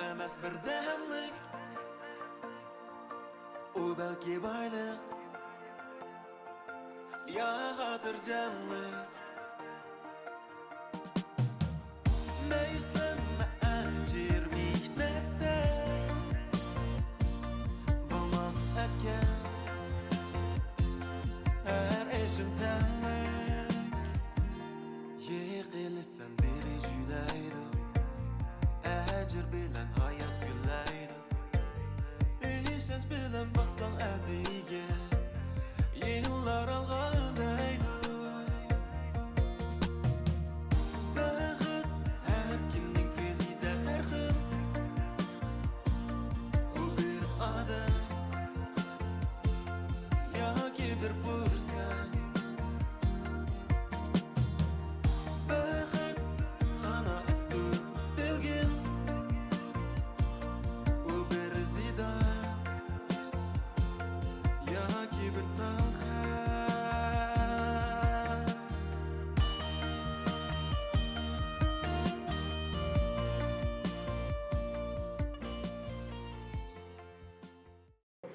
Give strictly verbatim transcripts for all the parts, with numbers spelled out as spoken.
ئەمەس بىردەملىك، ئۇ بەلكى بايلىق يا خاتىرجەملىك. مەيۈسلەنمە ئەجىر مېھنەتتە، بولماس ئەتكەن ھەر ئىشىڭ تەڭلىك. يىقىلىسەن بىرى جۈيلەيدۇ، ئەجىر بىلەن ھايات گۈللەيدۇ. ئىشەنچ بىلەن باقساڭ ئەتىگە، يىللار ئالغا ئۈندەيدۇ. بەخت ھەر كىمنىڭ كۆزىدە ھەر خىل. ئۇ بىر ئادەم ياكى بىر پۇرسەت. بەخت قانائەتتۇر بەلگىم، ئۇ بىر دىدار ياكى بىر تال خەت.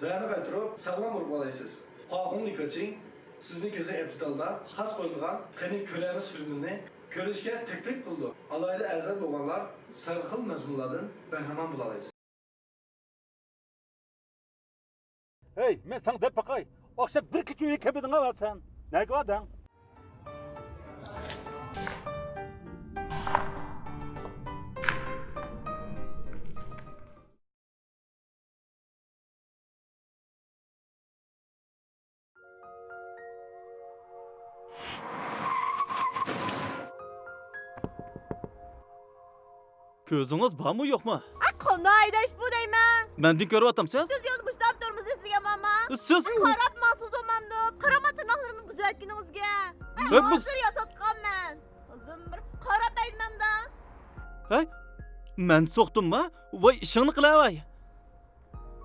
زەھەرنى قايتۇرۇپ، ساغلام ئۇرۇپ ئالايسىز. خۇاخۇڭ لىكېچىڭ سىزنى كۆزەك ئەپتىتالدا خاس قويۇلغان قېنى كۆرەرمىز فىلىمىنى كۆرۈشكە تەكلىپ قىلىدۇ. ئالاھىدە ئەزا بولغانلار سەرخىل مەزمۇنلاردىن بەھرىمەن بولالايسىز. ھەي، مەن ساڭا دەپ باقاي، ئاخشام بىر كېچە ئۆيگە كەلمىدىڭ-ھە سەن. نەگە باردىڭ؟ كۆزىڭىز بارمۇ يوقمۇ؟ ئە، قانداق ھەيدەش بۇ دەيمەن؟ مەندىن كۆرۈۋاتامسىز؟ سىز يولدا مۇشتاپ تۇرمىسىز دېگەن ماما. سىز قاراپ ماڭسىز ئومامدۇ. قارىما تىرناقلىرىمنى بۇزۇۋەتكىنىڭىزگە. ھەي، بۇ ھازىر ياساتقانمەن. ئۆزۈم بىر قاراپ بەرمەمدا. ھەي، مەن سوقتۇمما؟ ۋاي، ئىشىڭنى قىلەۋاي.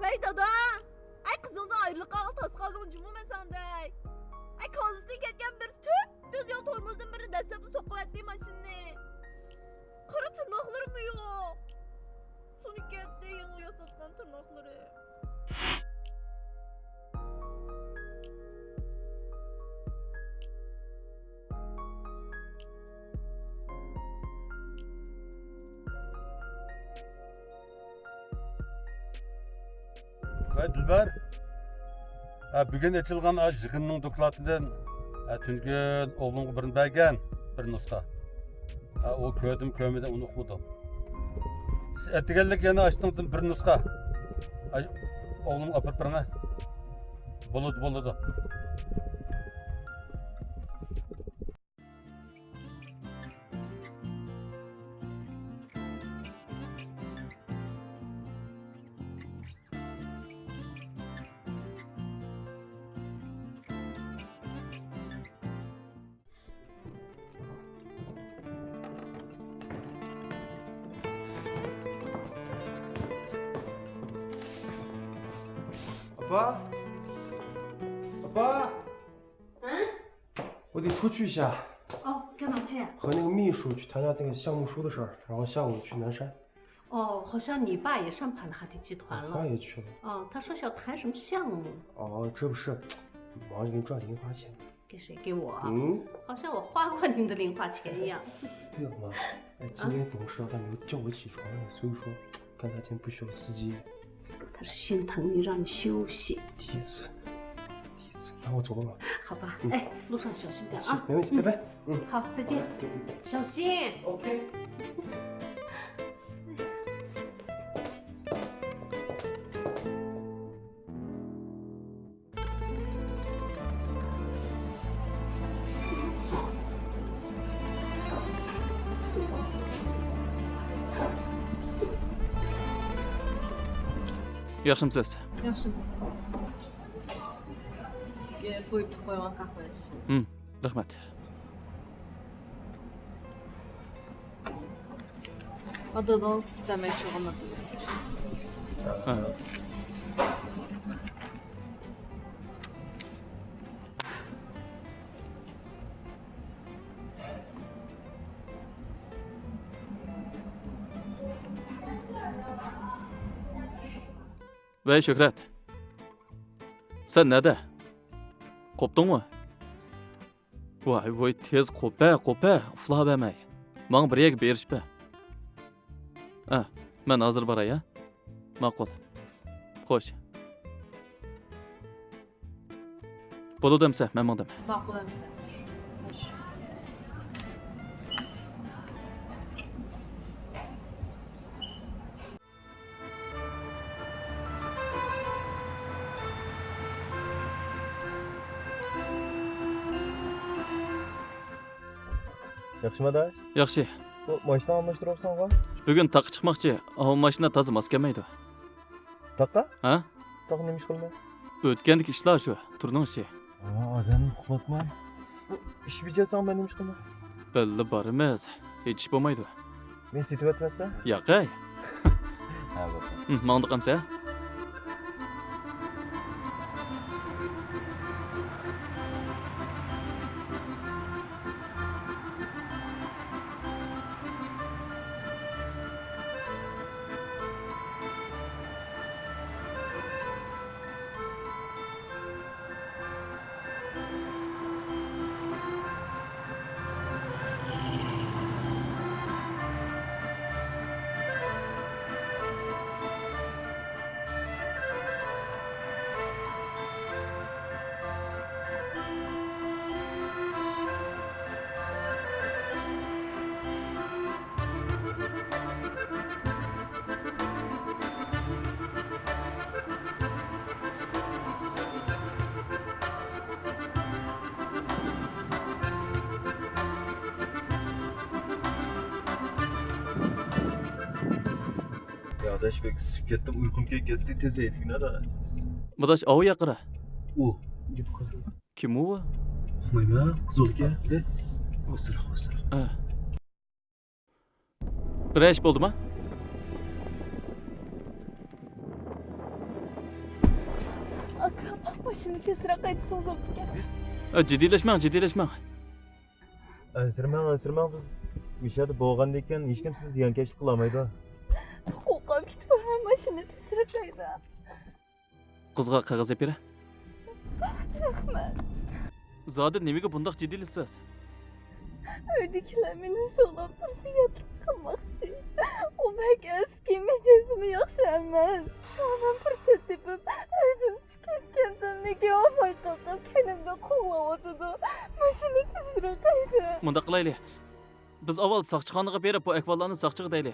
ۋەي دادا، ئەي قىزىڭدىن ئايرىلىپ قالغىلى تاس قالدىڭ جۇمۇ مەن ساڭدەك. ئەي كاللىسىدىن كەتكەن بىر تۈپتۈز يول تورمۇزدىن بىرنى دەسسەپلا سوقۇۋەتتى ماشىنىنى. قارا تىرناقلىرىممۇ يوق. سۇنۇپ كەتتى يېڭى ياساتقان تىرناقلىرى. ۋەي دىلبەر، ھە، بۈگۈن ئېچىلغان ئاشۇ يىغىننىڭ دوكلاتىدىن، ھە، تۈنۈگۈن ئوغلۇمغا بىرنى بەرگەن، بىر نۇسخا. ھە، ئۇ كۆردۈم، كۆرمىدىم، ئۇنى ئۇقمىدىم. سىز ئەتىگەنلىك يەنە ئاشۇنىڭدىن بىر نۇسخا، ھە، ئوغلۇمغا ئاپىرىپ بېرىڭە. بولىدۇ، بولىدۇ. ئاپا! ئاپا! 嗯？ 我得出去一下。哦，干嘛去？和那个秘书去谈谈那个项目书的事儿，然后下午去南山。哦，好像你爸也上盘的哈迪集团了。我爸也去了。哦，他说要谈什么项目？哦，这不是，忙着给你赚零花钱。给谁？给我？嗯。好像我花过您的零花钱一样。对了，妈，哎，今天董事长他没有叫我起床，所以说干他今天不需要司机。 他是心疼你，让你休息。第一次，第一次，那我走了。好吧，嗯。哎，路上小心点啊。是，没问题，拜拜。嗯。好，再见。嗯。小心。OK。 ياخشىمۇسىز؟ ياخشىمۇسىز؟ سىزگە بۇيرۇتۇپ قويغان قەھۋە ئىچسەم. ھىم، رەھمەت. ھە، دادىڭىز سۈت ئەمەي چوغىنى. ھە. ۋەي شۆھرەت، سەن نەدە؟ قوپتۇڭمۇ؟ ۋاي ۋاي، تېز قوپە، قوپە، ئۇخلاۋەرمەي. ماڭا بىر يەرگە بېرىشىپ بەر. ھە، مەن ھازىر باراي، ھە؟ ماقۇل. خوش. بولىدۇ ئەمسە، مەن ماڭدىم. ماقۇل ئەمسە. خوش. ياخشىمۇ ئاداش؟ ياخشى. بۇ ماشىنا ئالماشتۇرۇۋاتساڭغۇ؟ بۈگۈن تاغقا چىقماقچى. ئاۋۇ ماشىنا تازا ماس كەلمەيدۇ. تاغقا؟ ھە؟ تاغ نېمە ئىش قىلىمىز؟ ئۆتكەندىكى ئىشلار شۇ، تۇرنىڭ ئىشى. ھە، ئادەمنى ئۇخلاتماي. بۇ ئىش بېجەرسەڭ مەن نېمە ئىش قىلىمەن؟ بىللە بارىمىز. ھېچ ئىش بولمايدۇ. مېنى سېتىۋەتمەسسەن؟ ياقەي. ھە، بولسۇن. ھىم، ماڭدۇق ئەمسە. يا ئاداش، بەك ئىسسىپ كەتتىم، ئۇيقۇم كېلىپ كەتتى، تېز ھەيدىگىن ئادا. مۇداش، ئاۋۇ ياقىرا. ئۇ. كىم ئۇ؟ ئۇقمايمەن، قىز بولىدىكەن. ئوسۇرۇق، ئوسۇرۇق. ھە. بىرەر ئىش بولدىمۇ؟ ئاكام، ماشىنا تېزرەك ھەيدىسىڭىز بوپتىكەن. ئە، جىددىيلەشمەڭ، جىددىيلەشمەڭ. ئەنسىرىمەڭ، ئەنسىرىمەڭ، بىز مۇشۇ يەردە بولغاندىن كېيىن ھېچكىم سىزگە زىيانكەشلىك قىلالمايدۇ. قورقۇپ كېتىپ بارىمەن، ماشىنا تېزرەك ھەيدە. قىزغا قەغەز ئېلىپ بېرە. رەھمەت. زادى نېمىگە بۇنداق جىددىيلىشىسىز؟ ئۆيدىكىلەر مېنى زورلاپ بىر زىيادىلىق قىلماقچى. ئۇ بەك ئەسكى، مىجەزىمۇ ياخشى ئەمەس. شۇڭا مەن پۇرسەت تېپىپ ئۆيدىن چىقىپ كەتكەندىن كېيىن ئۇ بايقاققا كەينىمدە قوغلاۋاتىدۇ. ماشىنا تېزرەك ھەيدە. مۇنداق قىلايلى. بىز ئاۋۋال ساقچىخانىغا بېرىپ، بۇ ئەھۋاللارنى ساقچىغا دەيلى.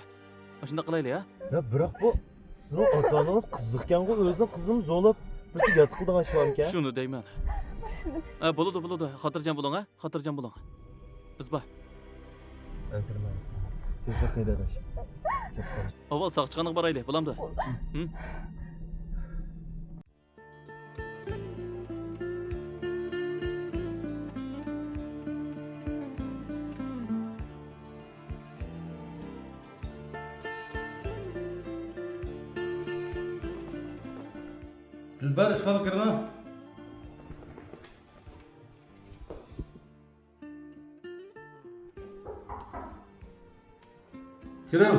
ئاشۇنداق قىلايلى، ھە؟ يا، بىراق بۇ سىزنىڭ ئاتا-ئانىڭىز قىزىقكەنغۇ، ئۆزىنىڭ قىزىنى زورلاپ، بىرسى يات قىلىدىغان ئىش بارمىكەن؟ شۇنى دەيمەن. ھە، بولىدۇ، بولىدۇ. خاتىرجەم بولۇڭ، ھە؟ خاتىرجەم بولۇڭ. بىز بار. ئەنسىرىمەڭ، ئەنسىرىمەڭ. تېزرەك ھەيدە ئاداش. كەپ قالدى. ئاۋۋال ساقچىخانىغا بارايلى، بولامدۇ؟ ھىم؟ دىلبەر، ئىشخانىغا كىرىڭە. كىرىڭ.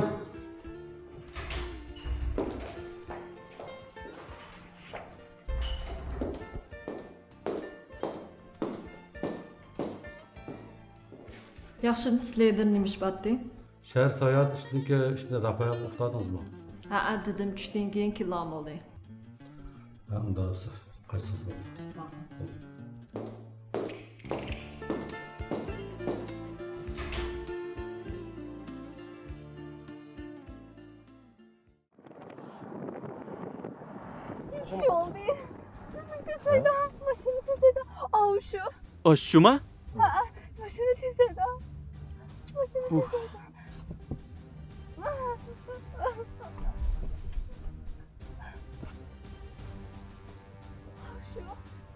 ياخشىمۇ، سىلەردىن نېمە ئىش بارتى؟ شەھەر ساياھەت ئىشىدىكى ئىشنى راپايەلغا توختاتتىڭىزمۇ؟ ھەئە، دېدىم، چۈشتىن كېيىن كېلىدىغان بولدى. ھە، ئۇنداق بولسا قايتسىڭىز بولدى. ماقۇل. شۇ بولدى. تېزەيدۇ، ماشىنا تېزەيدۇ. ئاۋۇ شۇ. ئا، شۇما؟ ھە، ماشىنا تېزەيدۇ. ماشىنا تېزەيدۇ. شۇ.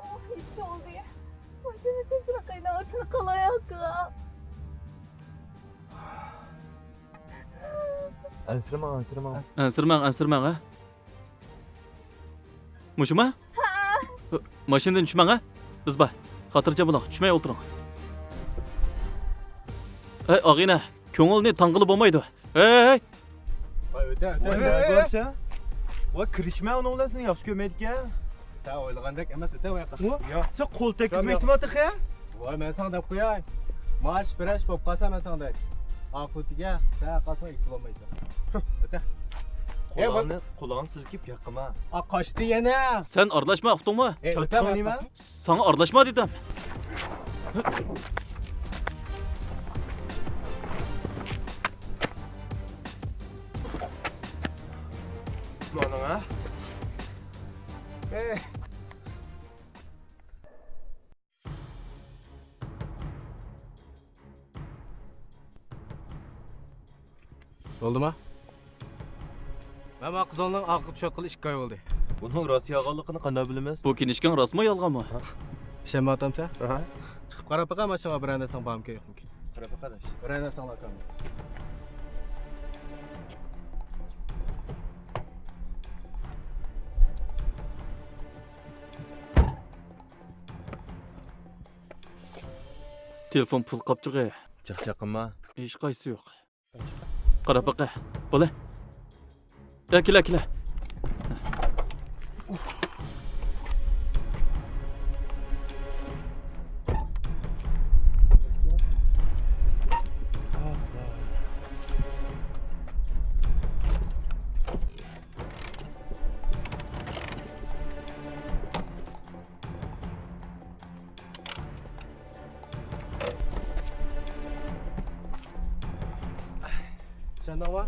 ئوھ، ھېچ بولدى. ماشىنا تېزرەك ھەيدەڭ، ئاتىنى قالاياققا. ئەنسىرىمەڭ، ئەنسىرىمەڭ. ئەنسىرىمەڭ، ئەنسىرىمەڭ، ھە؟ مۇشۇما؟ ھە. ماشىنىدىن چۈشمەڭ، ھە؟ بىز بار. خاتىرجەم بولۇڭ، چۈشمەي ئولتۇرۇڭ. ئەي، ئاغىنە، كۆڭۈلنى تاڭغىلى بولمايدۇ. ھەي، ھەي، ھەي! ۋاي، ئۆتە، ئۆتە، ۋاي، ئۆتە. ۋاي، كىرىشمە، ئۇنىڭ بىلەن سېنى ياخشى كۆرمەيدىكەن. سەن ئويلىغاندەك ئەمەس، ئۆتە ئۇ ياققا. يا، سەن قول تەگكۈزمەكچىما تېخى؟ ۋاي، مەن ساڭا دەپ قوياي. ماش پىرەش بولۇپ قالسا مەن ساڭا دەي. ئاقىۋىتىگە سەن قالساڭ ئىككى بولالمايسەن. ئۆتە. قولۇڭنى، قولۇڭنى سىلكىپ ياققىما. ئا، قاچتى يەنە. سەن ئارىلاشما، ئۇقتۇڭمۇ؟ ئەي، ئۆتە. نېمە؟ ساڭا ئارىلاشما دېدىم. مانا. بولدىما؟ مەن ما قىزىڭنىڭ ئاغىقى چۈشەتكىلى ئىككى ئاي بولدى. بۇنىڭ راست يالغانلىقىنى قانداق بىلىمىز؟ بۇ كىنىشكاڭ راستمۇ، يالغانمۇ؟ ئىشەنمەيۋاتامسەن؟ ئاھا. چىقىپ قاراپ باقاي، ماشىنىغا بىرەر نەرسەڭ بارمىكىن، يوقمىكىن؟ قاراپ باقاي، ئاداش. بىرەر نەرسەڭ باركەن؟ تېلېفون پۇل قاپچۇقى. چاقچاق قىلما. ھېچقايسىسى يوق. قاراپ باقە. بولە. يا، كېلە، كېلە. چۈشەندىڭمۇ؟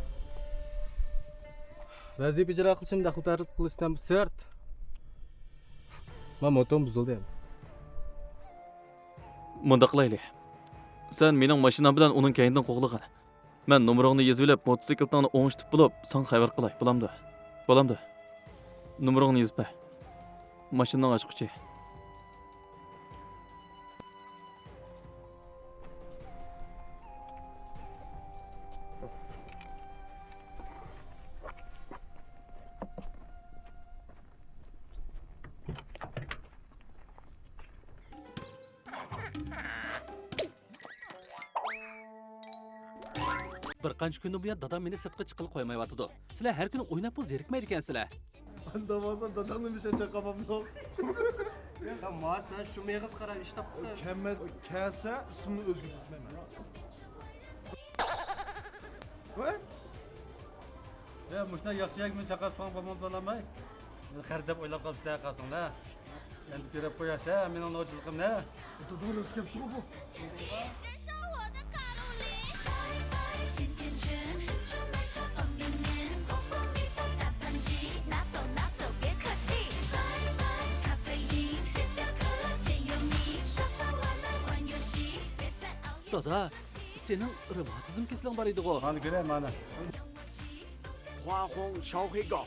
ۋەزىپە ئىجرا قىلىشىم، دەخلى تەرۇز قىلىشتىن سىرت، ما موتوم بۇزۇلدى. مۇنداق قىلايلى. سەن مېنىڭ ماشىنام بىلەن ئۇنىڭ كەينىدىن قوغلىغىن. مەن نومۇرۇڭنى يېزىۋېلىپ، موتوسىكلىتىڭنى ئوڭشىتىپ بولۇپ، ساڭا خەۋەر قىلاي، بولامدۇ؟ بولامدۇ؟ نومۇرۇڭنى يېزىپ بەر. ماشىنىنىڭ ئاچقۇچى. بىر قانچە كۈندىن بۇيان دادام مېنى سىرتقا چىققىلى قويمايۋاتىدۇ. سىلەر ھەر كۈنى ئويناپمۇ زېرىكمەيدىكەنسىلەر. ئانداق بولسا داداڭنى مىشەن چاقامامدۇ. سەن ما، سەن شۇ مېغىز قاراپ ئىش تاپقىسەن. كەلمە، كەلسە ئىسمىنى ئۆزگەرتمەيمەن. ۋاي. يا، مۇشۇنداق ياخشى يەرگىمۇ چاقاس پاڭ بولماي. خەر دەپ ئويلاپ قاپسىلەر قالسىڭلار. ئەمدى كۆرۈپ قوياش ھە، مېنىڭ نوچىلىقىمنى. دادا، سېنىڭ رېماتىزم كېسىلىڭ بار ئىدىغۇ؟ مانا كۆرە، مانا. خۇاخۇڭ شاۋخېگاۋ.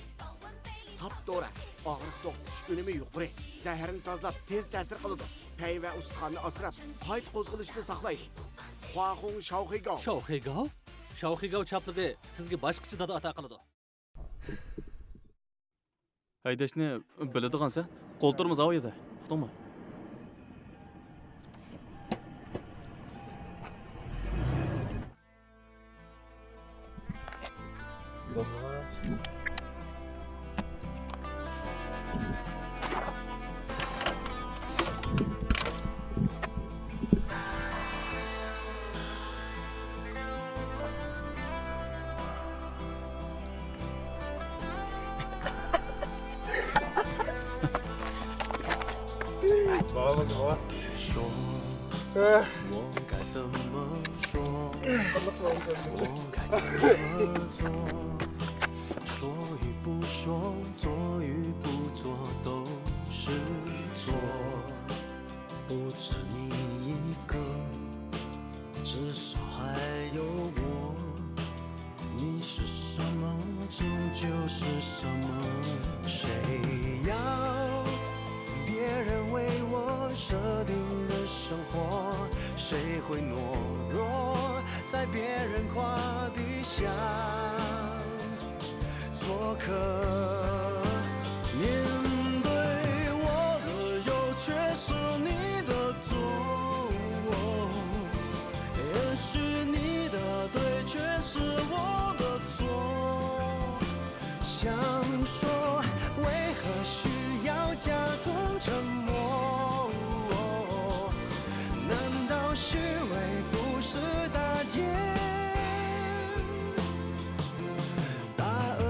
ساپ دورا. ئاغرىق توختىتىش ئۈنۈمى يۇقىرى. زەھەرنى تازىلاپ، تېز تەسىر قىلىدۇ. پەي ۋە ئۇستىخاننى ئاسراپ، قايتا قوزغىلىشنى ساقلايدۇ. خۇاخۇڭ شاۋخېگاۋ. شاۋخېگاۋ؟ شاۋخېگاۋ چاپلىقى سىزگە باشقىچە دادا ئاتا قىلىدۇ. ھەيدەشنى بىلىدىغانسەن، قولتۇرىمىز ئاۋۇ يەردە، ئۇقتۇڭمۇ؟ 假装沉默，难道虚伪不是大戒？大恶。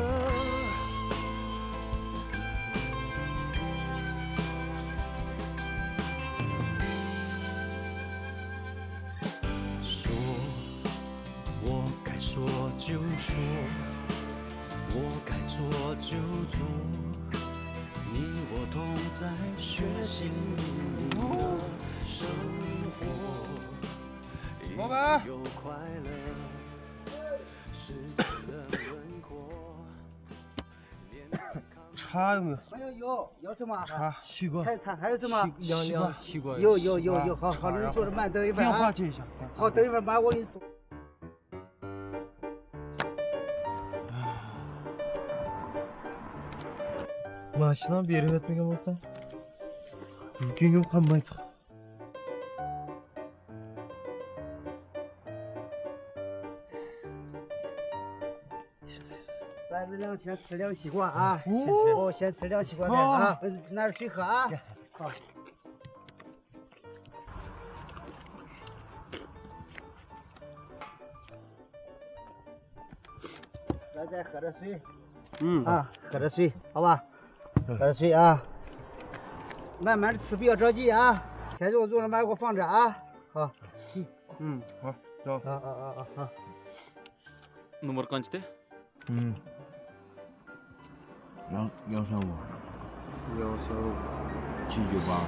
说，我该说就说，我该做就做，你我同在血腥泞泞的生活，老板。有快乐，世界的轮廓。茶有没有？还有有，有什么？茶，西瓜。菜菜还有什么？西，西瓜，西瓜。有有有有，好好，你坐着慢等一会儿啊。电话接一下。好，等一会儿把我给。 ماشىنا بېرىپ ئۆتمىگەن بولسا، بۈگۈنگىمۇ قالمايدۇ. 来，先吃两西瓜啊！哦，先吃两西瓜菜啊！拿水喝啊！好。 来，再喝点水。嗯。啊，喝点水，好吧？喝点水啊。慢慢的吃，不要着急啊。先给我做了，慢慢给我放着啊。好。嗯，好，走。啊啊啊啊啊！ نومۇر قانچىدى؟ ھىم. ياۋ-، ياۋساۋ. ياۋساۋ. چىجۇبا.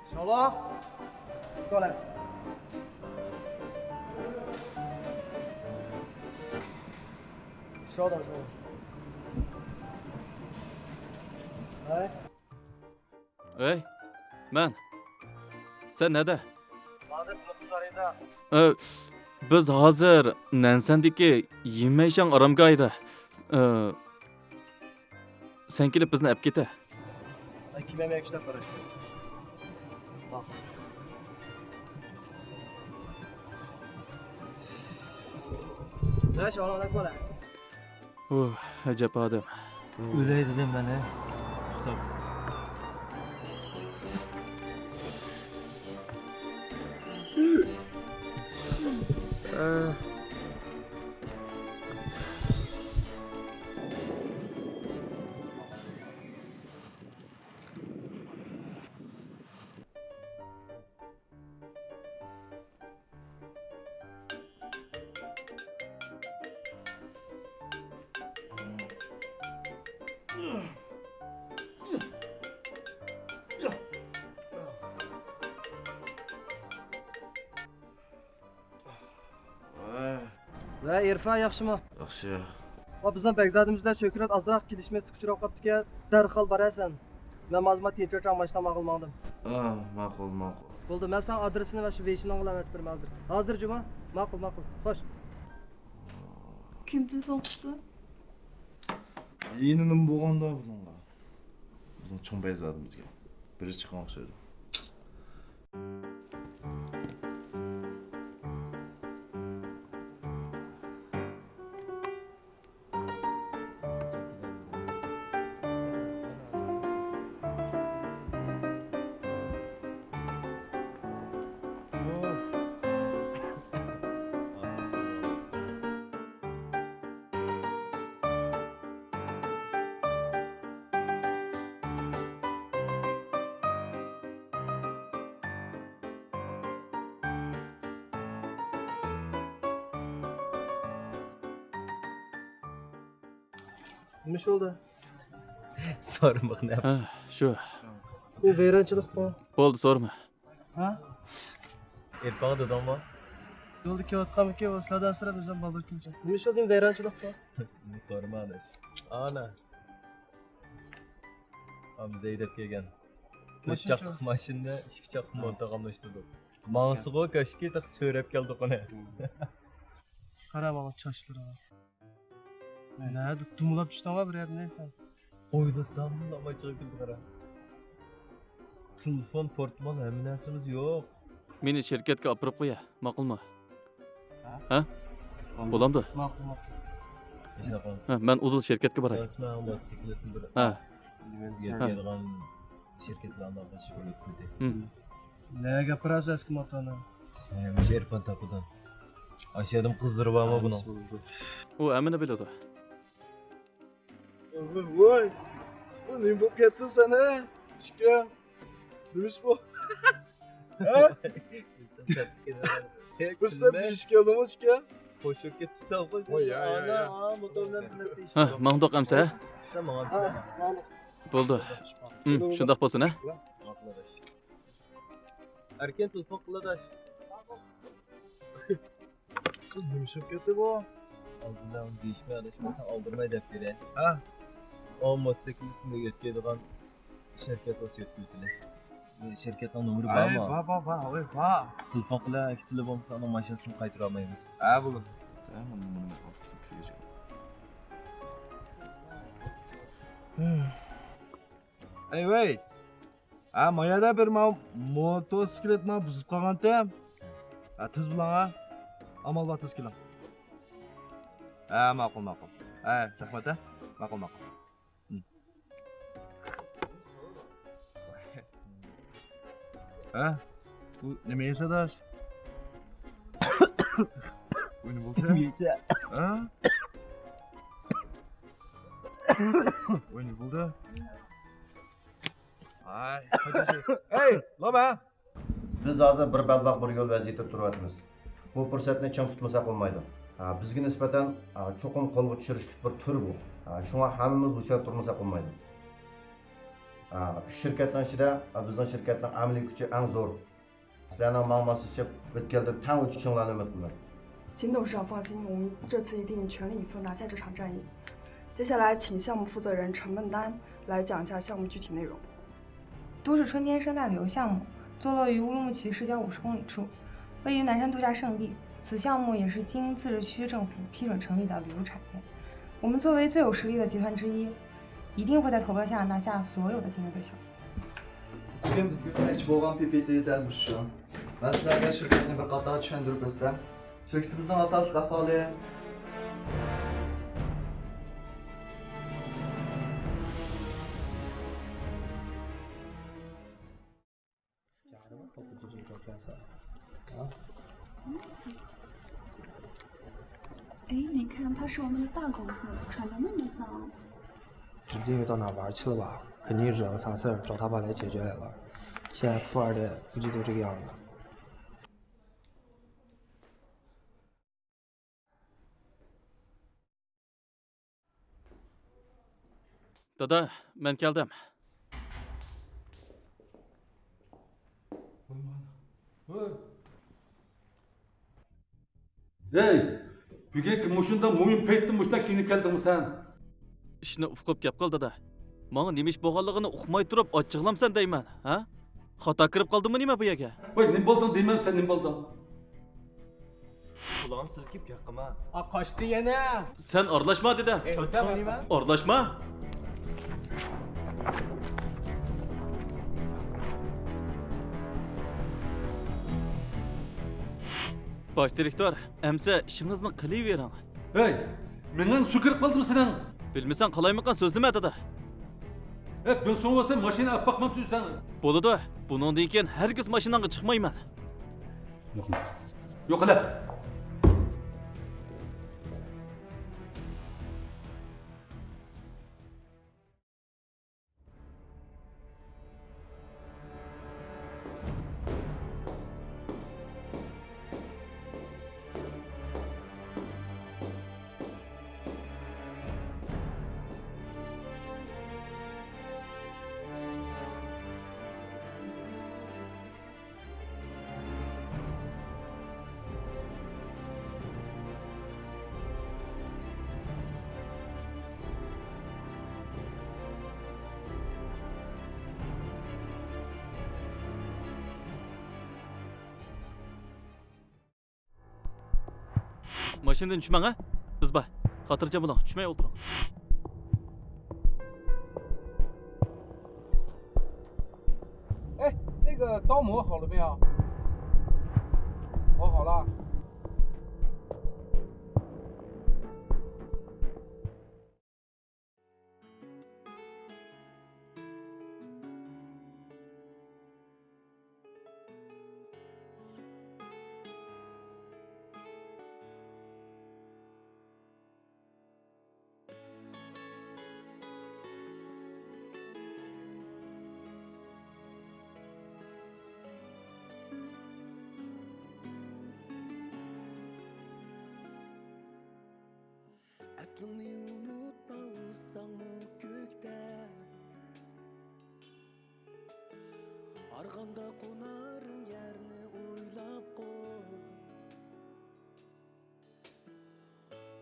小罗，过来。稍等，稍等。来。 ئەي، مەن. سەن نەدە؟ ھازىر تۇنۇقسارىدا. ئە، بىز ھازىر نەنسەندىكى يىمەيشاڭ ئارامگاھىدا. ئە، سەن كېلىپ بىزنى ئەپ كېتە. مەن كېمەم يەكشىلەپ بېرەي. ماقۇل. ۋە شۇڭا بولە. ئۇھ، ئەجەب ئادەم. ئۆلەي دېدىم مەن، ھە. ئۇستا. ۋە ئىرفان، ياخشىمۇ؟ ياخشى. ۋە بىزنىڭ بەگزادىمىز بىلەن شۆھرەت ئازراق كېلىشمەسلىك ئۇچراپ قاپتىكەن، دەرھال بارىسەن. مەن ھازىر تىنچ چاڭ ماشىنا ماڭغىلى ماڭدىم. ئا، ماقۇل، ماقۇل. بولدى، مەن ساڭا ئادرېسىنى ۋە شۇ ۋېيشىنىڭغا ئەۋەتىپ بېرىمەن ھازىر. ھازىر جۇمۇ؟ ماقۇل، ماقۇل. خوش. كىم تېلېفون قىپتۇ؟ يېنىنىمۇ بولغاندا بۇنىڭغا. بىزنىڭ چوڭ بەگزادىمىزگە. بىرى چىققان ئوخشايدۇ. نېمە ئىش بولدى؟ سورىمىغىن. ھە، شۇ. ئۇ ۋەيرانچىلىققۇ. بولدى، سورىما. ھە؟ ئېرپاغا دېدىڭمۇ؟ يولدا كېلىۋاتقانمىكىن، ئۇ سىلەردىن ئەنسىرەپ ئۆزۈم بالدۇر كېلىسەن. نېمە ئىش بولدى، ۋەيرانچىلىققۇ؟ بۇنى سورىما ئاداش. ئانا. ئا، بىز ھەيدەپ كەلگەن. تۆت چاقلىق ماشىنىنى ئىككى چاقلىق مونتىغا ئالماشتۇردۇق. ماڭسىغۇ كاشكى تېخى سۆرەپ كەلدۇق ئۇنى. قارا ماڭا چاچلىرىغا. نەدە دومىلاپ چۈشتۈڭ بىر يەردە سەن؟ ئويلىساملا ئاچچىقىم كېلىدۇ قارا. تېلېفون، پورتمال، ھەممە نەرسىمىز يوق. مېنى شىركەتكە ئاپىرىپ قويە، ماقۇلمۇ؟ ھە؟ بولامدۇ؟ ماقۇل، ماقۇل. ھە، مەن ئۇدۇل شىركەتكە باراي. ھە. نېمە دېگەن شىركەتلەرنى ئالاقىلىشىپ بولۇپ كۆردى. نەگە گەپ قىلىسىز ئەسكى موتورنى؟ ھە، مۇشۇ ئېرپان تاپىدىن. ئاشۇ يەردىمۇ قىزلىرى بارمۇ بۇنىڭ؟ ئۇ ھەممىنى بىلىدۇ. ۋاي، بۇ نېمە بولۇپ كەتتىڭ سەن، ھە؟ ئىشكە. نېمە ئىش بۇ؟ ھە؟ بىر سەت دېيىشىپ كەلدىڭمۇ ئىشكە؟ قوشۇپ كېتىپسەن قوي سەن. ۋاي، يا، يا، يا. ھە، ماڭدۇق ئەمسە، ھە؟ سەن ماڭامسەن؟ بولدى. ھىم، شۇنداق بولسۇن، ھە؟ ئەركىن تېلېفون قىل ئاداش. نېمە ئىش بولۇپ كەتتى بۇ؟ ئالدىدا ئۇنى دېيىشمەي ئاداش، مەن ساڭا ئالدىرىماي دەپ بېرەي. ھە؟ ئۇ موتوسىكلىتنى يۆتكەيدىغان شىركەت بولسا يۆتكىۋېتىلى. شىركەتنىڭ نومۇرى بارمۇ؟ بار، بار، بار، ۋاي، بار. تېلېفون قىلە، ئەكېتىلى بولمىسا ئۇنىڭ ماشىنىسىنى قايتۇرالمايمىز. ھە، بولىدۇ. ئەي ۋەي! ھە، مايادا بىر ما-، موتوسىكلىت ما بۇزۇلۇپ قالغانتى. ھە، تېز بولۇڭ ھە. ئامال بار، تېز كېلىڭ. ھە، ماقۇل، ماقۇل. ھە، رەھمەت ھە. ماقۇل، ماقۇل. ھىم. ھە؟ بۇ نېمە يېسە داش؟ بۇ نېمە بولدى؟ نېمە يېسە؟ ھە؟ بۇ نېمە بولدى؟ ھەي، قاچىسى. ھەي، لابا! بىز ھازىر بىر بەلباغ بىر يول ۋەزىيىتىدە تۇرۇۋاتىمىز. بۇ پۇرسەتنى چىڭ تۇتمىساق بولمايدۇ. ھە، بىزگە نىسبەتەن، ھە، چوقۇم قولغا چۈشۈرۈشلۈك بىر تۈر بۇ. ھە، شۇڭا ھەممىمىز ھوشيار تۇرمىساق بولمايدۇ. ھە، ئۈچ شىركەتنىڭ ئىچىدە، ھە، بىزنىڭ شىركەتنىڭ ئەمەلىي كۈچى ئەڭ زور. سىلەرنىڭ ماڭا ماسلىشىپ، ئۆتكەلدە تەڭ ئۆتۈشۈڭلارنى ئۈمىد قىلىمەن. 秦董事长放心，我们这次一定全力以赴拿下这场战役。接下来，请项目负责人陈梦丹来讲一下项目具体内容。都市春天生态旅游项目坐落于乌鲁木齐市郊五十公里处，位于南山度假胜地。此项目也是经自治区政府批准成立的旅游产业。我们作为最有实力的集团之一，一定会在投标下拿下所有的竞争对手。 بۈگۈن بىزگە ئۆتمەكچى بولغان پىپىتى دەل مۇشۇ. مەن سىلەرگە شىركەتنى بىر قاتار چۈشەندۈرۈپ ئۆتسەم، شىركىتىمىزنىڭ ئاساسلىق ئەھۋالى.哎，你看，他是我们的大狗子，穿得那么脏。指定又到哪玩去了吧？肯定是惹了啥事儿，找他爸来解决来了。现在富二代估计都这个样子。 دادا، مەن كەلدىم. ھەي، بۈگۈنكى مۇشۇنداق مۇھىم پەيتتە مۇشۇنداق كىيىنىپ كەلدىڭمۇ سەن؟ ئىشنى ئۇقۇپ گەپ قىل، دادا. ماڭا نېمە ئىش بولغانلىقىنى ئۇقماي تۇرۇپ ئاچچىقلامسەن دەيمەن، ھە؟ خاتا كىرىپ قالدىممۇ نېمە بۇ يەرگە؟ ۋاي، نېمە بولدۇڭ دېمەم، سەن نېمە بولدۇڭ؟ قۇلاقنى سىلكىپ گەپ قىلما. ئا، قاچتى يەنە. سەن ئارىلاشما دېدىم. ئارىلاشما. باش دىرېكتور، ئەمسە ئىشىڭىزنى قىلىۋېرىڭ. ھەي، مېڭەڭ سۇ كىرىپ قالدىمۇ سېنىڭ؟ بىلمىسەڭ قالايمىقان سۆزلىمە، دادا. ھەي، بىر سوڭ بولسا ماشىنا ئاپ باقمامسىز سەن؟ بولىدۇ، بۇنىڭدىن كېيىن ھەرگىز ماشىناڭغا چىقمايمەن. يوق، يوق، ھەلە. ماشىنىدىن چۈشمەڭ، ھە؟ بىز بار. خاتىرجەم بولۇڭ، چۈشمەي ئولتۇرۇڭ. ئەي، 那个刀磨好了没有？磨好了。ئەسلىڭنى ئۇنتۇپ ئالساڭمۇ كۆكتە، ئارغامدا قونار يەرنى ئويلاپ قوي.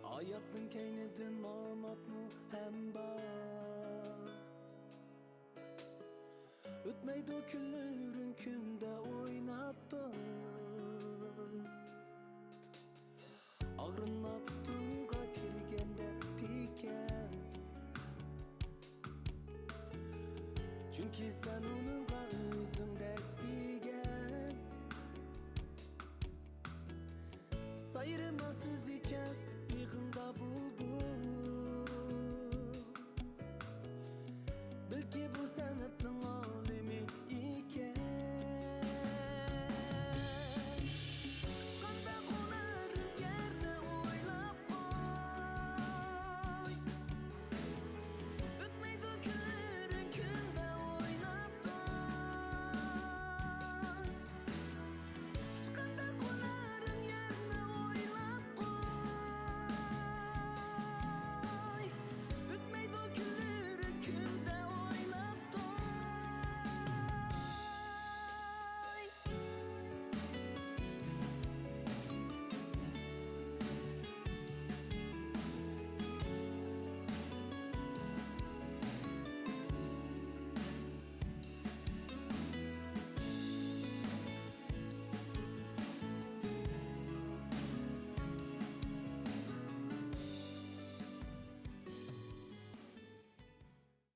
ھاياتنىڭ كەينىدىن ماماتمۇ ھەم بار. ئۆتمەيدۇ كۈنلىرىڭ كۈندە ئويناپ تۇر. ئاغرىنما پۇتۇڭغا كىرگەندە تىكەن. چۈنكى سەن ئۇنىڭغا ئۆزۈڭ دەرسىگەن. سايرىما سۆزىچە بېغىڭدا بۇلبۇل. بەلكى بۇ سەن